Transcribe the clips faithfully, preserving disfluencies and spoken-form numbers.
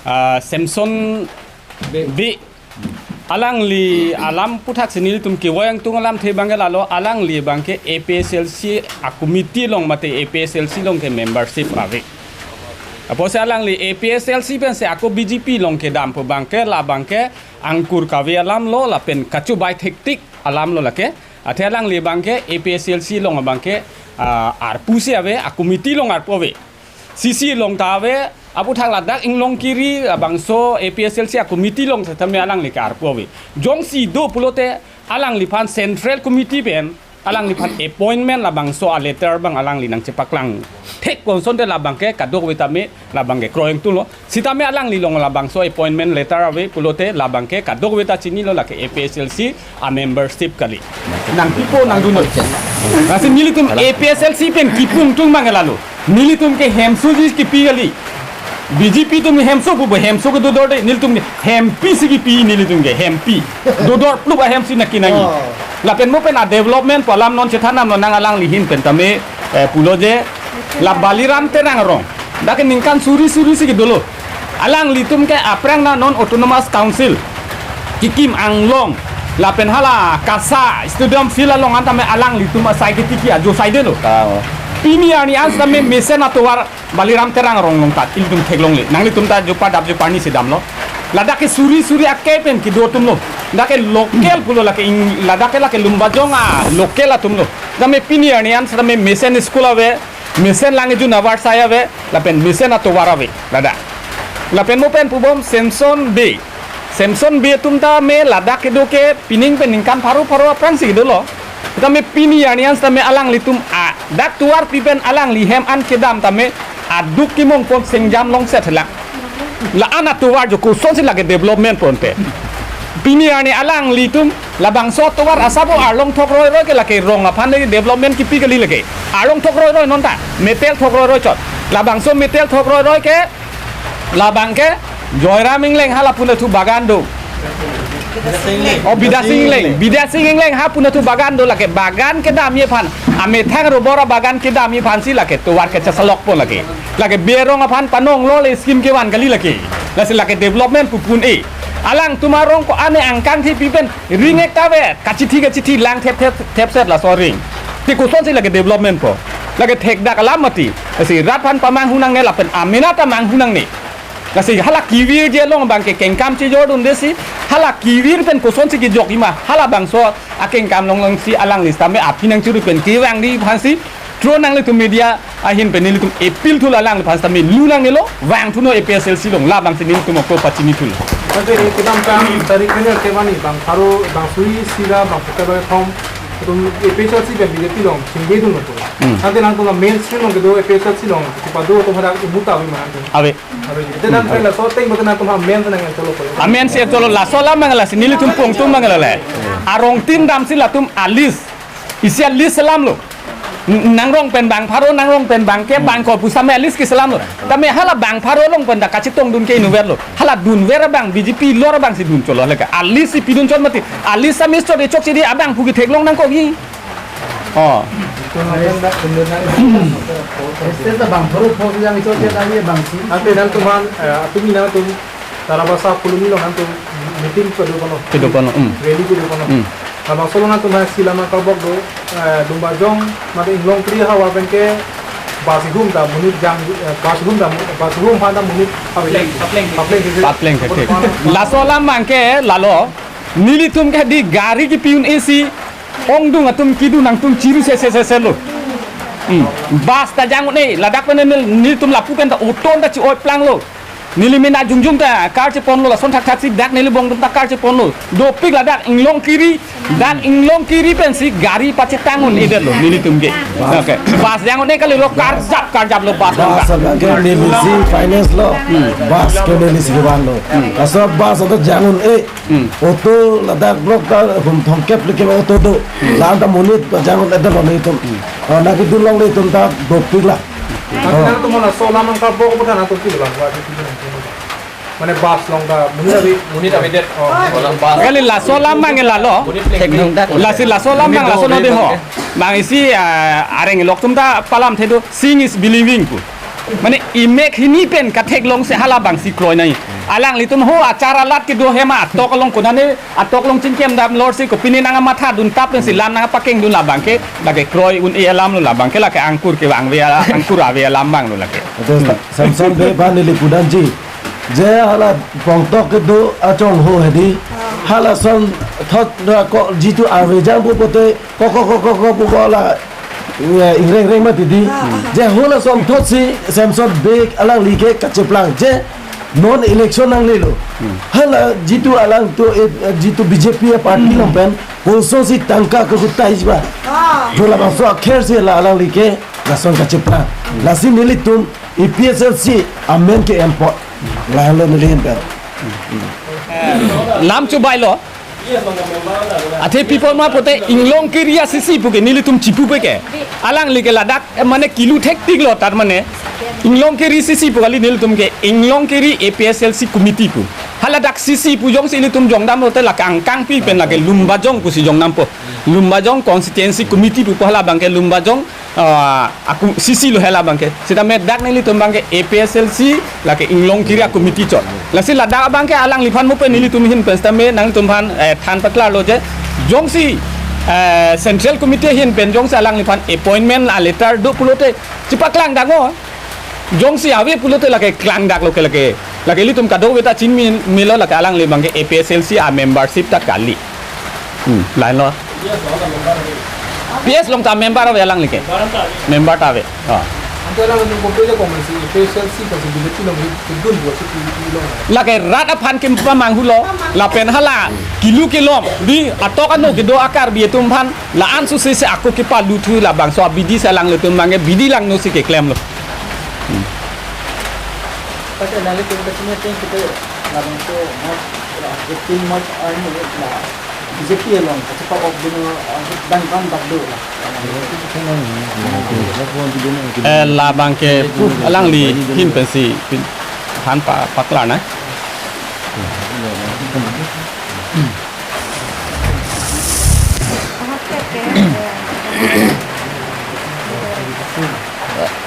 Ah, Samson Bey. Alangli alam aputhak si nelitum kevoi angtung alamthe abangke lalo, alangli abangke A P H L C a committee along mate A P H L C along ke membership ave. Apotsi alangli A P H L C pensi ako B J P along kedam pu abangke, la abangke angkur kave alam lo lapen kachobai thektik alam lo lake. Athe alangli abangke A P H L C along abangke, ah, arpu si ave, a committee along arpu ave. C C along ta ave, aputhak ladak Inglongkiri abangso A P H L C a committee along setame alangli ke arpu ave. Jongsi do pulote alangliphan Central Committee pen alangliphan appointment labangso a letter abang alangli nangchepaklang thek konsonte labangke kadokave tame labangke kroi angtung lo. Sitame alangli along labangso appointment letter ave pulote labangke kadokave ta chinilo, lake A P H L C a membership kali. Nangpipo nangdunnon. Lasi nelitum A P H L C pen kipu angtung abangke lalo. Nelitum ke hemsoji kipi kali. B J P atum hemso pupo, hemso ke dodor de, nelitum ke hempi si kipi, nelitum ke hempi. Dodor plup ahemsi nangkenangji. Oh. Lapen mo pen a development pu alam non chethan nam non nang alangli ahin pen tame, eh, pulo je la Baliram Terang arong. Dak ke ningkan suri suri si kedolo. Alanglitum ke aphrang na non Autonomous Council kikim anglong lapen hala KASA stadium field along an tame alanglitum asai ketiki ajo saidelo. Ah, oh. Pini arni an tame mesen atovar Baliram Terang arong along ta ilitum theklongle. Nanglitum ta jupa dap jupa ni si damlo. Ladak ke suri suri akai pen kedo atumlo. Dak ke local pulo, lake ing-, ladak ke lake Lumbajong a local atumlo. Tame pini arni an setame mesen school ave, mesen lang ejun avar sai ave, lapen mesen atovar ave, ladak. Lapen mo pen pubom Samson Bey. Samson Bey atum tame ladak kedo ke pining pen ningkan pharo pharo aphrang si kedolo. Tame pini arni an tame alanglitum a dak tovarpi pen alangli hem an kedam tame aduk kimong pon sengjam longset lang. La-an atovar jo kosonsi lake development ponpe. Pini arni alanglitum labangso atovar asabo arlong thok roi roi ke lake rong aphan le development kipi kali lake. Arlong thok roi roi non ta metel thok roi roi chot. Labangso metel thok roi roi ke labangke Joyram Engleng hala puna thu bagan do. Oh, Bidyasing Engleng. Bidyasing Engleng ha puna thu bagan do, lake bagan kedamji aphan. Amethang rubber abagan kedamji aphansi lake tovar ke chesalok pon lake. Lake Bey arong aphan panong lo le scheme kevan kali lake. Lasi lake development pupun e. Alangtum arong ko-an ne angkang thipi pen ring ek ta ave, kachithi kachithi lang thep thep thep set laso ring. Te kosonsi lake development po. Lake thekdak alam mati. Lasi rat aphan pamanghu nangne lapen amena ta manghu nangne. Lasi hala kevir je along abangke kengkam chejordunde si, hala kevir pen kosonsi kejokji ma, halabangso akengkam along alongsi alangli tame aphi nangchuru pen kevangji aphansi, through nanglitum media ahin pen nelitum appeal thulo, alangliphan tame lu nangnelo, vangthunon A P H L C along, labangsi nelitum ako pachini thulo. Ante kedamtang tarik kene kevangji bang pharo, bang suri isi ra bang phuket bang kethom atum A P H L C pen B J P along chingvai dunlo to. Hmm. Ante nangtum main stream along kedo A P H L C along kepado atum hadak imuta ave ma nangtum? Ave. Ante nang pen laso ateng bote nangtum amen nang-en cholo ko. Amen si cholo, laso alam abang lasi nelitum pu angtung abang le. Arong tin damsi latum a list. Isi a list selamlo. N-, nangrong pen bang pharo, nangrong pen bang ke, bang ko pu same a list keselamlo. Tame hala bang pharo along pen ta kachetongdun ke inutverlo. Hala dunver abang B J P lor abangsi dun cholo lake. A list si pidun chot mati. A list same chot e chokche di abang pu ketheklong nangkokji. Oh. State ta bang pharo pho yang ichot ya tadi bang si. Ante nangtum aphan, eh, atum nangtum Tarabasa Phuloni along nangtum meeting kedo kono. Kedo kono, hmm. Rally kedo kono. Hmm. Labangso along nangtum aphan isi alam nangkarbok do, eh, Lumbajong mate Inglongkiri havar pen ke bus ihum ta monit jang, eh, bus ihum ta mo-, bus ihum aphan ta monit papleng, papleng, papleng, papleng, papleng. Laso alam abangke lalo, nelitum ke di gari kepi un-e si ongdung atum kedun nangtum chiru se se se se lo. Hmm. Bus ta jang un-e, ladak pen nel-, nelitum lapu pen ta auto ta chi-oi planglo. Neli mena jongjong ta kar cheponlo, lason thakthak si dak neli bong atum ta kar cheponlo. Dopik ladak Inglongkiri, dak Inglongkiri pensi gari pachetang un-edetlo nelitum ke. Okay. Bus jang un-e kalilo, karjap karjaplo bus. Bus abangke neli si finance lo. Hmm. Bus ke neli si vanlo. Hmm. Laso bus ta jang un-e. Hmm. Auto ladak block ta hum thomkep leke auto do. Hmm. La-an ta monit pajang un-edetlo nelitum. Hmm. Ah, nangkedun longle atum ta dopik la. Nang, nangtum laso alam nangkarbok apot nangtum kedo lang, wa, kedo lang. Mane bus along ta monit ave. Monit avedet. Oh. Alam bus. Kali laso alam abangke lalo. Monit pleng. Lasi laso alam abang laso node ho. Bang isi, ah, areng lok atum ta palamthe do, seeing is believing pu. Mane imek hini pen katheklong si halabangsi kroi nai. Alanglitum ho achar alat kedo hem atok along konane atok along chingkemdam lor si kopine nangmatha dun tap si lam nangpakeng dun labang ke lake kroi un-e alam lo labang ke lake angkur kevang ave a- angkur ave alam abang lo lake. Ate Sa- Samson Bey aphan neli pudanji. Je hala pongtok kedo achong ho hedi. Halason thot ra ko jitu ave jang pu pote ko ko ko ko ko pu ko la, ya, ingreng reng mati di. Je halason thot si Samson Bey alangli ke kacheplang. Je non election nanglelo. Hala jitu alang tu, eh, jitu B J P party along pen kosonsi tangka kehutai jiba. Jo labangso akher si la alangli ke lason kacheplang. Lasi nelitum A P H L C amen ke empot. Lahelo neli ahin pen. Lam chubai lo. Athe people ma pote Inglongkiri a C C pu ke nelitum chipupe ke. Alangli ke ladak, eh, mane kilu thektik lo tar mane. Inglongkiri C C pu kali nelitum ke Inglongkiri A P H L C committee pu. Haladak C C pu jongsi ilitum jongdam lote lake angkangpi pen lake Lumbajong pusi jongdampo. Lumbajong constituency committee pu pu halabang ke Lumbajong, ah, aku C C lo halabang ke. Sitame dak nelitum abang ke A P H L C lake Inglongkiri a committee chot. Lasi ladak abang ke alangliphan mo pen nelitum ahin pen sitame nangtum aphan, eh, than paklar lo je. Jongsi, eh, central committee ahin pen jongsi alangliphan appointment a letter do pulote chipaklang dango. Jongsi ave pulote lake klangdak lo ke lake. Lake ilitum kadokave ta chinine lo lake alangli abang ke A P H L C a membership ta kali. Hmm, lahenlo. P S along ta member ave alangli ke. Member ta ave. Ha. Ante alangtum kopilo komansi A P H L C kosi B J P along kedun bo si P D P along. Lake rat aphan kim pamanghu lo. Lapen hala kilu kelom di atok ano kedo a Karbi atum aphan la-an suse se ako kepaluthu labangso abidi si alanglitum abang ke bidi langno si keklem lo. Pati nanglitum kachini ting kita labangso March, la, eighteen March arni la B J P along kachepa-ok dun, ah, bang bang bak do la. Eh, labang ke pu alangli ahin pensi pin than pa paklar na.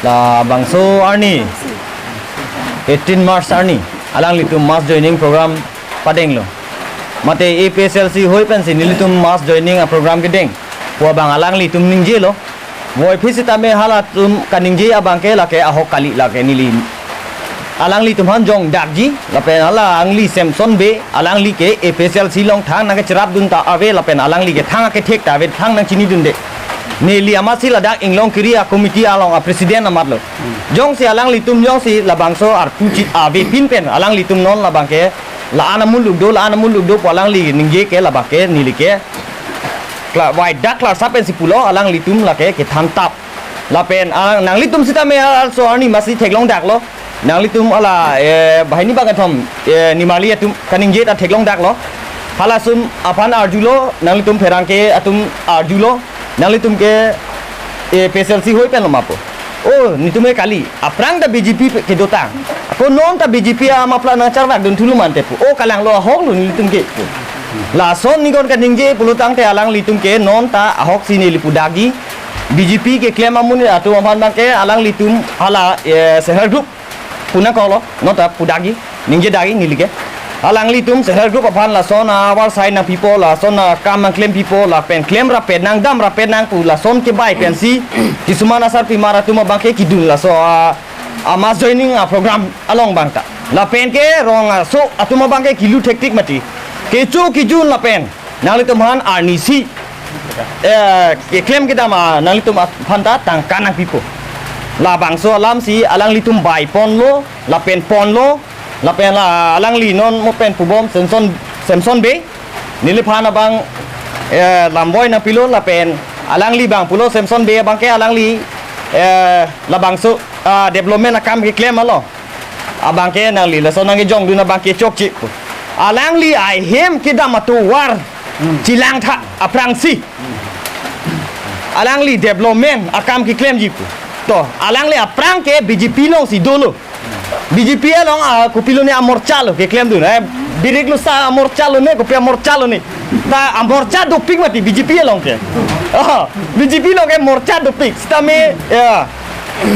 Labangso arni eighteen March arni alanglitum mass joining program padenglo. Mate A P H L C hoi pensi nelitum mass joining a program kedeng pu abang alanglitum ningjelo. Voiphit sitame halatum kaningje abang ke lake ahok kali lake neli. Alanglitum aphan jongdakji lapen hala alangli Samson Bey alangli ke A P H L C along thang nangkecherap dun ta ave lapen alangli ke thang akethek ta ave thang nangchini dunde. Neli amatsi ladak Inglongkiri a committee along a president amat lo. Jongsi alanglitum jongsi labangso arpu chit avepin pen alanglitum non labang ke la-an amuluk do la-an amuluk do pu alangli ningje ke labang ke neli ke kla-, wai dak klarsa pensi pulo alanglitum lake kethan tap. Lapen, ah, nanglitum sitame also arni masi theklongdaklo. Nanglitum hala, eh, banghini bangkethom, eh, nimarli atum kaningje ta theklongdaklo. Halason aphan arjulo, nanglitum pherangke atum arjulo. Nanglitum ke, eh, A P H L C hoi pen lo ma pu. Oh, netum ke kali. Aphrang ta B J P pe-, kedotang. Ako non ta B J P a mapla nangcharvak dun thulu mante pu. Oh, kalang lo ahok lo netum ke. Lason nikon kaningje pulo tangte alanglitum ke non ta ahok si neli pudakji. B J P keklem amonit atum aphan abang ke alanglitum hala, eh, self help group pu nangkoklo, non ta pudakji, ningjedakji neli ke. Alanglitum self help group aphan lason a-work assign nangpipo, lason akam nangklempipo, lapen klem rapet nang, dam rapet nang pu lason kebai pensi, kisuman asarpimar atum abang ke kedun laso a, a mass joining a program along abang ta. Lapen ke rong aso atum abang ke kilu thektik mati. Kecho kejun lapen nanglitum aphan arnisi, eh, keklem kedam a nanglitum aphan ta tangka nangpipo. Labangso alam si alanglitum bai ponlo, lapen ponlo, lapen la alangli non mo pen pubom Samson, Samson Bey. Neliphan abang, eh, lamboi nangpilo lapen alangli abang pulo Samson Bey abang ke alangli, eh, labangso, ah, development akam keklem alo. Abang ke nangli lason nangkejongdun abang ke chokche pu. Alangli ahem kedam atovar, hmm, chelangtha aphrangsi. Alangli development akam keklemji pu. To, alangli aphrang ke B J P alongsi dolo. B J P along, ah, kopilo ne amorcha lo keklemdun. Eh, birik lo sa amorcha lo ne, kopi amorcha lo ne. Ta amorcha dopik mati B J P along ke. Oh, B J P along ke morcha dopik. Sitame, ya.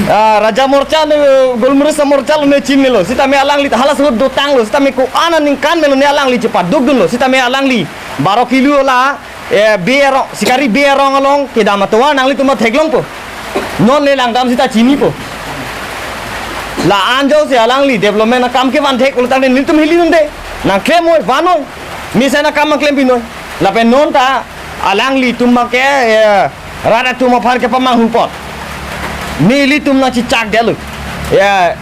Ah, Raja Morcha ne, Golmurisa Morcha lo ne chinilo. Sitame alangli hala suhut dotanglo. Sitame ko-an aningkan melo ne alangli chepadukdunlo. Sitame alangli baro kilo la, eh, be arong, Sikari be arong along kedam atovar nanglitum theklongpo. Non le langdam sita chinipo. La-an jongsi alangli development akam kevan thek ulotang nelitum hili nunde. Nangklem noi, van noi. Mesen akam nangklem pinoi. Lapen non ta alanglitum abangke, eh, rat atum aphan kepamanghu apot. Nelitum nangchechak detlo. Ya,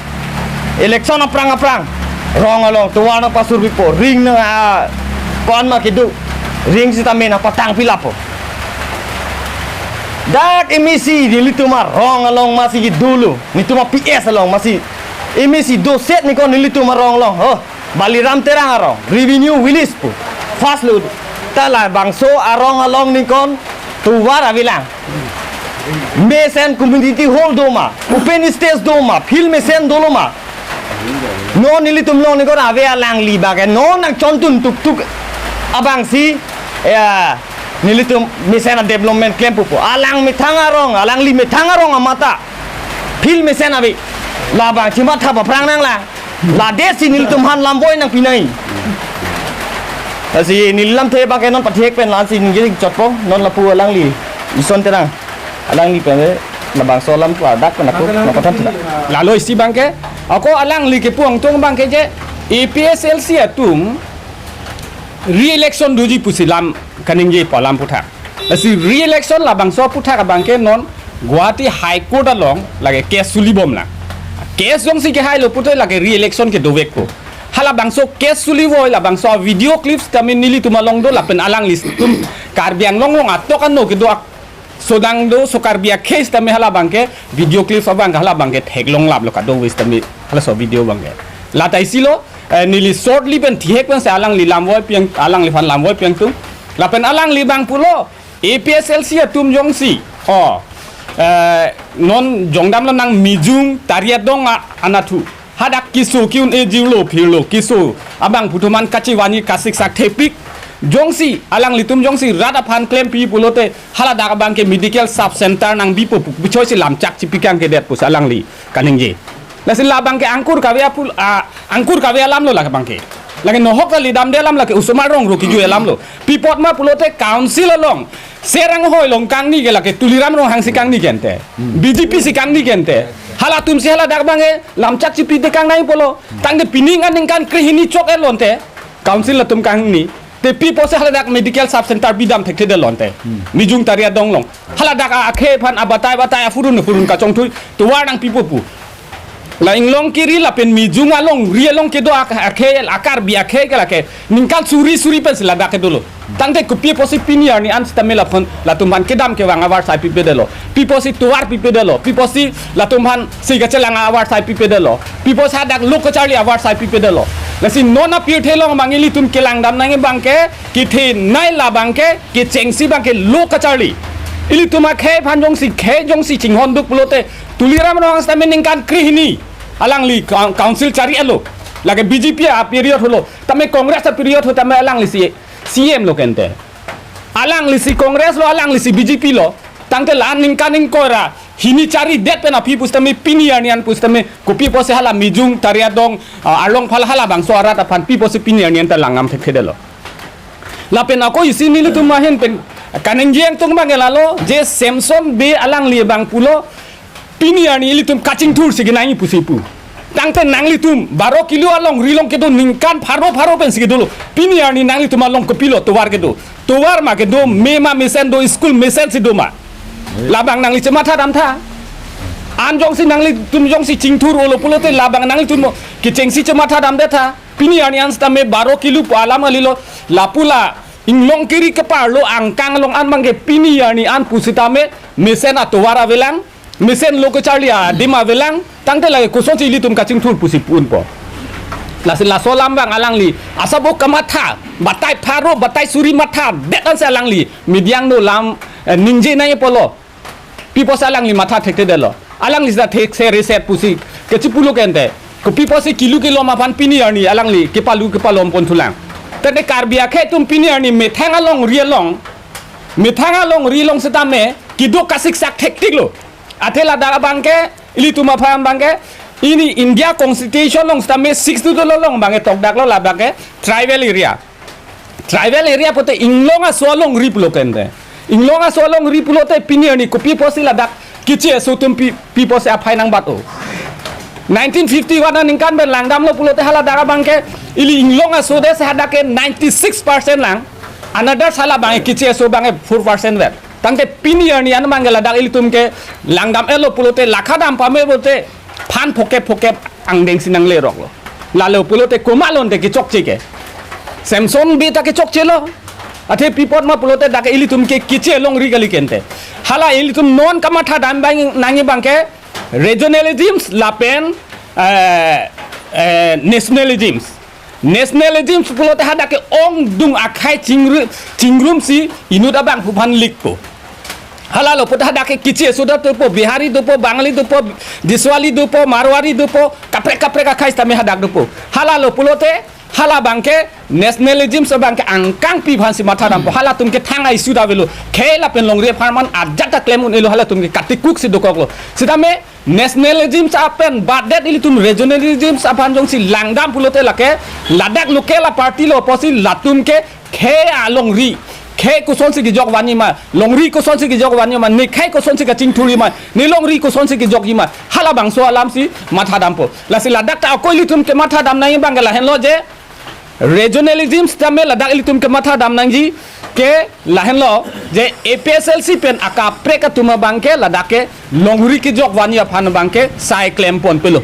election aphrang aphrang rong along tovar nangpasur pipo, ring nang, ah, ko-an ma kedo, ring sitame nangpatang pilapo. Dak M A C nelitum arong along masi kedolo, nelitum a-P S along masi M A C doset ni ko nelitum arong along. Oh, Baliram Terang arong, Revenue Village pu. First lo ta labangso arong along ni ko tovar avelang. Mesen community hall doma, open stage doma, field mesen dolo ma. Non nelitum along ni ko ave alangli abangke non nangchontun tuktuk abangsi, ya, nelitum mesen a-development klempo pu. Alang methang arong, alangli methang arong amat ta field mesen ave. Labang chematha aphrang nanglang. Ladesi nelitum aphan lamvoi nangpinai. Lasi neli lamthe abangke non pathek pen la-ansi ningje chotpo, non lapu alangli Ison Terang. Alangli pen labangso alam klardak pen ako nangpathan thek. Lalo isi abangke, ako alangli kepu angtung abangke je, A P H L C atum re-election doji pusi lam kaningje pu alam aputhak. Lasi re-election labangso aputhak abangke non Guwahati High Court along lake case sulibomlang. Case jongsi kehailo pulote lake re-election kedovekpo. Halabangso case sulivoi, labangso a-video clips tame nelitum along do lapen alanglitum Karbi Anglong along atok ano kedo ak-, sodang do, so Karbi akhei tame halabangke video clips abangke halabangke theklonglaplo kadokave tame halaso video abangke. Lata isi lo, eh, neli shortly pen thihek pensi alangli lamvoi pi ang, alangliphan lamvoi pi angtung. Lapen alangli abang pulo, A P H L C atum jongsi, oh, eh, non jongdamlo nang Mijung Tariadong a-, anatthu. Hadak keso ke-un-e jirlo phirlo, keso abang phutuman kachevanji kasiksak thepik. Jongsi alanglitum jongsi rat aphan klempi pulote haladak abangke medical sub center nangbipo pu, bichoisi lamchak chipikang kedet pusi alangli kaningje. Lasi labangke angkur kave apul, ah, angkur kave alamlo lake abangke. Lake nohok kali damde alam lake osomar rong ro kejui alamlo. Pi apot ma pulote council along Serang hoi along kangni ke lake Tuliram Ronghang si kangni ke ante. Hmm. B J P si kangni ke ante. Halatumsi haladak abangke lamchak chipi tekang nangji pulo. Tangte pining aningkan krehini chok-etlo ante. Council atum kangni. Te pi apotsi haladak medical sub center bidam thekthedetlo ante. Hmm. Mijung Tariadong along. Haladak a-, akhei aphan abatai batai aphurun phurun kachongthui tovar nangpipo pu. La Inglongkiri lapen Mijung alongri along kedo ak-, akhei, a-Karbi akhei ke lake ningkan suri suri pensi ladak kedolo. Tangte kopi apotsi pini arni an sitame laphon latum aphan kedam kevang avarsai pipedetlo. Pi apotsi tovar pipedetlo. Pi apotsi latum aphan si kachelang avarsai pipedetlo. Pi apotsi hadak lo kacharli avarsai pipedetlo. Lasi non apirthe along abang ilitum kelangdam nangji abangke, kethenei labangke, kechengsi abangke lo kacharli. Ilitum akhei aphan jongsi, khei jongsi chinghonduk pulote, Tuliram Ronghang sitame ningkan krehini alangli coun-, council chari-etlo. Lake B J P a-period holo. Tame Congress a-period ho tame alanglisi C M lo ke ante. Alanglisi Congress lo, alanglisi B J P lo. Tangte la-an ningkan ingkoi ra hini charidet pen aphi pusitame pini arni an pusitame kopi apotsi hala Mijung Tariadong, ah, Arlong Phala halabangso arat aphan pi apotsi pini arni anta langdam thekthedetlo. Lapen ako isi nelitum ahin pen kaningje angtung abangke lalo je Samson Bey alangli abang pulo pini arni ilitum kachingthursi kenangji pusi pu. Tangte nanglitum baro kilo alongri along kedo ningkan pharo pharo pensi kedolo. Pini arni nanglitum along kopilo tovar kedo. Tovar ma kedo, me ma mesen do, school mesensi doma. Labang nangli chematha damtha. An jongsi nanglitum jongsi chingthur-olo pulote labang nanglitum mo kechengsi chematha damdetha. Pini arni an sitame baro kilo pu alam kalilo, lapu la Inglongkiri keparlo angkang along an abangke pini arni an pusitame mesen atovar avelang, mesen lo kacharli adim avelang, tangte lake kosonsi ilitum kachingthur pusi pu-unpo. Lasi laso alam abang alangli asabo kamatha, batai pharo, batai suri mathadet ansi alangli mediang no lam, eh, ningje nangji pulo. Pi apotsi alangli matha thekthedetlo. Alangli sita thekse reset pusi kachipulo ke ante. Kopi apotsi kilo kilo ma aphan pini arni alangli kepalu kepalom ponthulang. Tangte Karbi akhei atum pini arni methang alongri along, methang alongri along sitame kedo kasiksak thektiklo. Athe ladak abangke Ilitum aphan abangke, ini India Constitution along sitame sixth schedule along abangke tokdaklo labangke tribal area. Tribal area pulote inglong aso alongri pulo tangte. Inglong aso alongri pulote pini arni kopi pusi ladak keche aso atum pi, pi pusi aphai nangbat-o. Nineteen fifty-one aningkan pen langdamlo pulote haladak abangke ili inglong aso desi hadak ke ninety-six percent lang. Another hala abangke keche aso abangke four percent vet. Tangte pini arni an abangke ladak ilitum ke langdam-etlo pulote lakha dam pame pulote phan phokep phokep angdengsi nangleroklo. Lalo pulote komat along te kechokche ke. Samson Bey ta kechokchelo. Athe pi apot ma pulote dak ilitum ke keche alongri kali tangte. Hala ilitum non kamatha dam abang nangji abangke regionalisms lapen, eh, eh, nationalisms. Nationalisms pulote hadak ke ongdung akhai chingru, chingrumsi inut abangphu aphan likpo. Halalo pulote hadak ke keche aso ta dopo, Bihari dopo, Bangali dopo, Diswali dopo, Marwari dopo, kaprek kaprek akhai sitame hadak dopo. Halalo pulote hala abangke nationalisms abangke angkangpi aphansi matha dampo. Halatum ke thang a-issue ta avelo. Khei lapen longri apharman ajat ta klem un-elo, halatum ke katikuksi dokoklo. Sitame nationalisms apen batdet ilitum regionalisms aphan jongsi langdam pulote lake ladak local a-party lo pusi latum ke khei alongri, khei kosonsi kejok vanji ma, longri kosonsi kejok vanji ma, ne khei kosonsi kachingthurji ma, ne longri kosonsi kejokji ma, halabangso alamsi matha dampo. Lasi ladak ta ako ilitum kematha dam nangji abangke lahenlo je regionalism sitame ladak ilitum kematha dam nangji ke lahenlo je A P H L C pen akaprek atum abangke ladak ke longri kejok vanji aphan abangke sai klem ponpelo.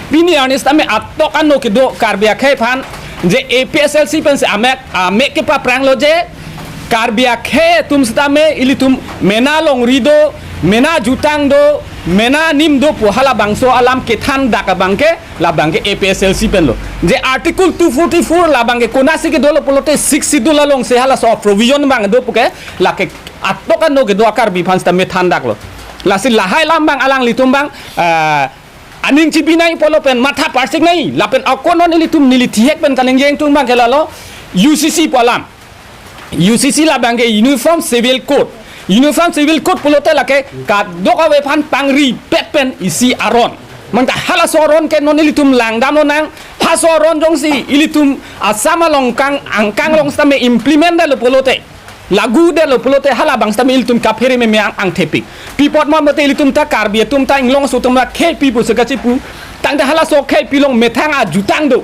Pini arni sitame atok ano kedo Karbi akhei aphan je A P H L C pensi amek, amek kepapranglo je Karbi akhei atum sitame ilitum mena longri do, mena jutang do, mena nim do pu halabangso alam kethan dak abangke labangke A P H L C penlo. Je Article two forty-four labangke konatsi kedolo pulote sixth schedule alongsi halaso provision abang do puke lake atok ano kedo a-Karbi aphan sitame than daklo. Lasi lahai alam abang alanglitum abang, ah, aning chibi nangji pulo pen matha parsik nangji. Lapen ako non ilitum neli thihek pen kaningje ingtung abangke lalo U C C pu alam. U C C labangke Uniform Civil Code. Uniform Civil Code pulote lake kadokave aphan pangripet pen isi aron. Manta halaso aron ke non ilitum langdam lonang. Halaso aron jongsi ilitum Assam along kang angkang along sitame implement detlo pulote, lagu detlo pulote halabang sitame ilitum kaphere meme ang, angthepik. Pi apot ma mate ilitum ta Karbi atum ta inglong aso atum ta khei pi pusi kachipu. Tangte halaso khei pi along methang ajutang do.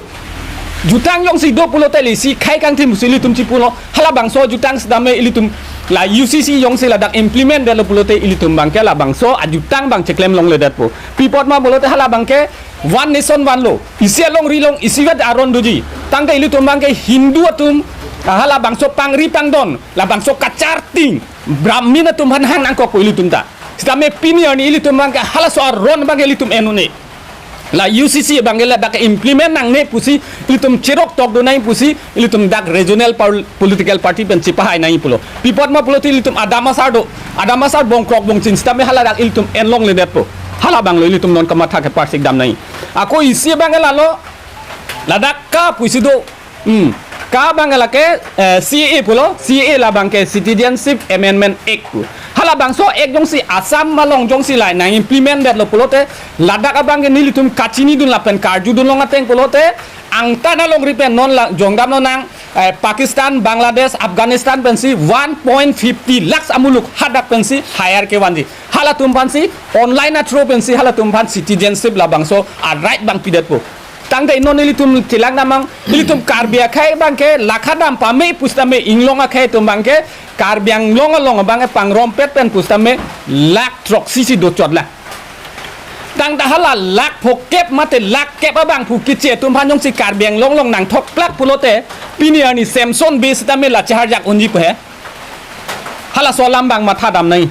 Jutang jongsi do pulote lesi khei kangthim pusi ilitum chipulo. Halabangso jutang sitame ilitum la U C C jongsi ladak implement detlo pulote ilitum abangke labangso ajutang abang cheklem longledetpo. Pi apot ma pulote halabangke One Nation One Law. Isi alongri along isivet aron doji. Tangte ilitum abangke Hindu atum, ah, halabangso pangri pangdon, labangso kacharting Brahmin atum aphan hang nangkokpo ilitum ta. Sitame pini arni ilitum abangke halaso aron abangke ilitum en un-e. La U C C abangke ladak implement nangne pusi ilitum cherok tok do nangji pusi ilitum dak regional pol-, political party pen chepahai nangji pulo. Pi apot ma pulote ilitum adam asar do. Adam asar bongkrok bongchin sitame haladak ilitum en longledetpo. Halabanglo ilitum non kamatha keparsik dam nangji. Ako isi abangke lalo ladak ka pusi do. Hmm. Ka abangke lake, eh, C A A pulo, C A A labangke Citizenship Amendment Act pu. Halabangso Act jongsi Assam along jongsi lai nang implement detlo pulote, ladak abangke nelitum kachinidun lapen karjudun long ateng pulote, angtan alongri pen non la jongdam lonang, eh, Pakistan, Bangladesh, Afghanistan pensi one point fifty lakhs amuluk hadak pensi hire kevanji. Halatum aphansi online a-through pensi halatum aphan citizenship labangso a-right abang pidetpo. Tangte non ilitum chelang damnang, ilitum Karbi akhei abangke lakha dam pame pusitame inglong akhei atum abangke Karbi Anglong along abangke pangrompet pen pusitame lakh throksi si dochot lang. Tangte hala lakh phokep mate lakh kep abangphu keche atum aphan jongsi Karbi Anglong along nangthok plak pulote pini arni Samson Bey sitame la cheharjak unji pu he. Halaso alam abang matha dam nangji.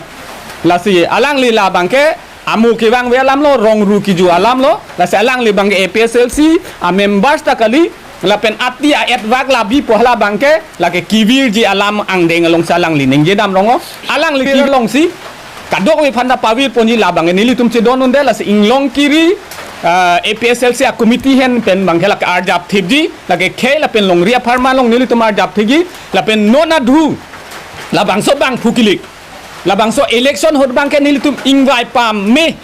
Lasi alangli labangke amo kevangve alamlo, rongru kiju alamlo, lasi alangli abangke A P H L C a-members ta kali, lapen ati a-etwak labi pu halabangke, lake kevirji alam angdeng alongsi alangli ningje dam ronglo, alangli kevir alongsi, kadokave aphan ta pavir ponji labangke nelitum chedon un'e, lasi inglong kiri, ah, A P H L C a-committee ahin pen abangke lake arjap thipji, lake khei lapen longri apharman along nelitum arjap thipji, lapen non adhu, labangso abangphu kilik. Labangso election ahut abangke nelitum ingvai pame.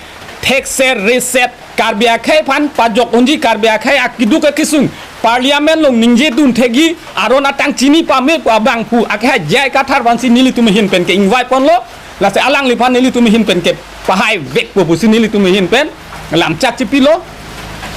thekser reset Karbi akhei aphan pajok unji, Karbi akhei akeduk akesung Parliament along ningje dun thekji, aron atang chini pame pu abang pu akhei J I Kathar aphansi nelitum ahin pen ke-invite ponlo. Lasi alangliphan nelitum ahin pen kepahai vekpo pusi nelitum ahin pen lamchak chipilo.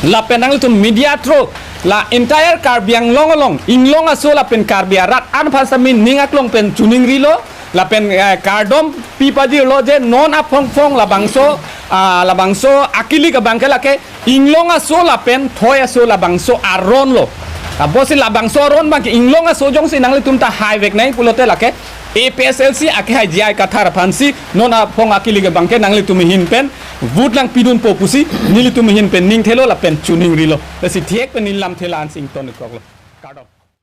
Lapen nanglitum media through la entire Karbi Anglong along, inglong aso lapen Karbi arat an aphan sami ning aklong pen choningrilo. Lapen, eh, kardom pipajirlo je non aphongphong labangso, ah, labangso akilik abang ke lake inglong aso lapen thoi aso labangso aron lo. Apotsi labangso aron abang ke inglong aso jongsi nanglitum ta haivek nang pulote lake A P H L C akhei J I Kathar aphansi non aphong akilik abang ke nanglitum ahin pen vote nangpidunpo pusi nelitum ahin pen ningthelo lapen choningrilo. Lasi thek pen neli lamthe la-ansi ingtonkoklo. Kardom.